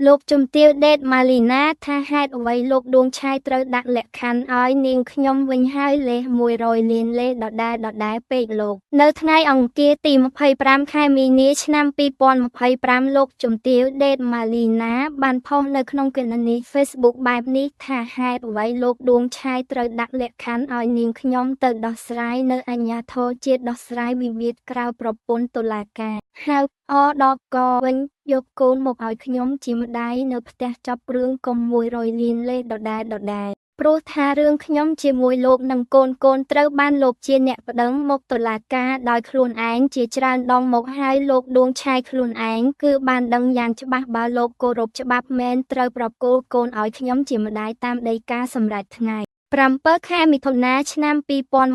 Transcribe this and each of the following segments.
លោកជំទាវដេតម៉ាលីណាថាហេតុអ្វីលោកដួងឆាយត្រូវដាក់លក្ខខណ្ឌឲ្យនាងខ្ញុំវិញហើយលេស100លានលេសដដែលដដែលពេកលោកនៅថ្ងៃអង្គារទី25ខែមីនាឆ្នាំ2025លោកជំទាវដេតម៉ាលីណាបានផុសនៅក្នុងគណនី Facebook បែបនេះថាហេតុអ្វីលោកដួងឆាយត្រូវដាក់លក្ខខណ្ឌឲ្យនាងខ្ញុំទៅដោះស្រាយនៅអាជ្ញាធរជាតិដោះស្រាយវិវាទក្រៅប្រព័ន្ធតុលាការហៅអដកវិញយកកូនមកឲ្យខ្ញុំជាម្ដាយនៅផ្ទះចប់រឿងកុំ100លានលេសដដែលដដែលព្រោះថារឿងខ្ញុំជាមួយលោកនិងកូនកូនត្រូវបានលោកជាអ្នកប្តឹងមកតុលាការដោយខ្លួនឯងជាច្រើនដងមកហើយលោកដួងឆាយខ្លួនឯងគឺបានដឹងយ៉ាងច្បាស់បើលោកគោរពច្បាប់មែនត្រូវប្រគល់កូនឲ្យខ្ញុំជាម្ដាយតាមដីកាសម្រេចថ្ងៃ7ខែមិថុនាឆ្នាំ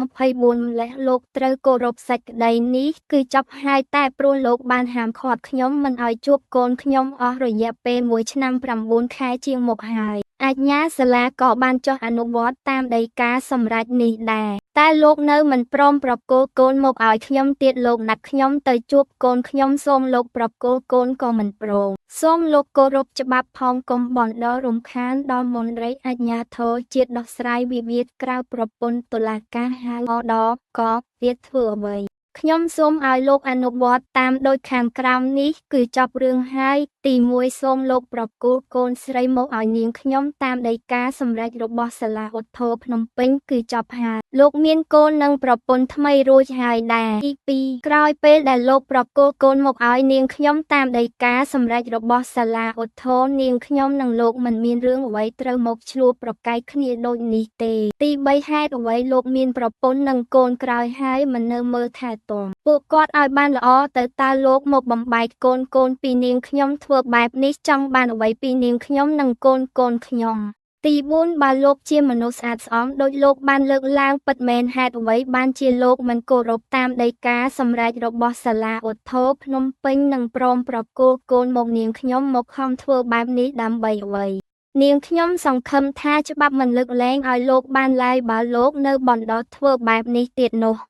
2024ម្លេះលោកត្រូវគោរពសេចក្តីនេះគឺចប់ហើយតែព្រោះលោកបានហាមឃាត់ខ្ញុំមិនឲ្យជួបកូនខ្ញុំអស់រយៈពេល1ឆ្នាំ9ខែជាងមកហើយអាជ្ញាសាលាក៏បានចុះអនុវត្តតាមដីកាសម្រេចនេះដែរតែលោកនៅមិនព្រមប្រគល់កូនមកឲ្យខ្ញុំទៀតលោកណាត់ខ្ញុំទៅជួបកូនខ្ញុំសូមលោកប្រគល់កូនក៏មិនព្រមសូមលោកគោរពច្បាប់ផងកុំបណ្ដរំខានដល់មន្ត្រីអាជ្ញាធរជាតិដោះស្រាយវិវាទក្រៅប្រព័ន្ធតុលាការហៅអដកទៀតធ្វើអ្វីខ្ញុំសូមឲ្យលោកអនុវត្តតាមដូចខាងក្រោមនេះគឺចប់រឿងហើយទី1សូមលោកប្រគល់កូនស្រីមកឲ្យនាងខ្ញុំតាមដីកាសម្រេចរបស់សាលាឧទ្ធរណ៍ភ្នំពេញគឺចប់ហើយលោកមានកូននិងប្រពន្ធថ្មីរួចហើយដែរទី2ក្រោយពេលដែលលោកប្រគល់កូនមកឲ្យនាងខ្ញុំតាមដីកាសម្រេចរបស់សាលាឧទ្ធរណ៍នាងខ្ញុំនិងលោកមិនមានរឿងអ្វីត្រូវមកឈ្លោះប្រកែកគ្នាដូចនេះទេទី3ហេតុអ្វីលោកមានប្រពន្ធនិងកូនក្រោយហើយមិននៅមើលថែទាំពួកគាត់ឲ្យបានល្អទៅតើលោកមកបំបែកកូនកូនពីនាងខ្ញុំធ្វើបែបនេះចង់បានអ្វីពីនាងខ្ញុំនិងកូនកូនខ្ញុំទី4បើលោកជាមនុស្សស្អាតស្អំដូចលោកបានលើកឡើងពិតមែនហេតុអ្វីបានជាលោកមិនគោរពតាមដីកាសម្រេចរបស់សាលាឧទ្ធរណ៍ភ្នំពេញនិងព្រមប្រគល់កូនមកនាងខ្ញុំមកខំធ្វើបែបនេះដើម្បីអ្វីនាងខ្ញុំសង្ឃឹមថាច្បាប់មិនលើកលែងឲ្យលោកបានឡើយបើលោកនៅបណ្ដោះធ្វើបែបនេះទៀតនោះ។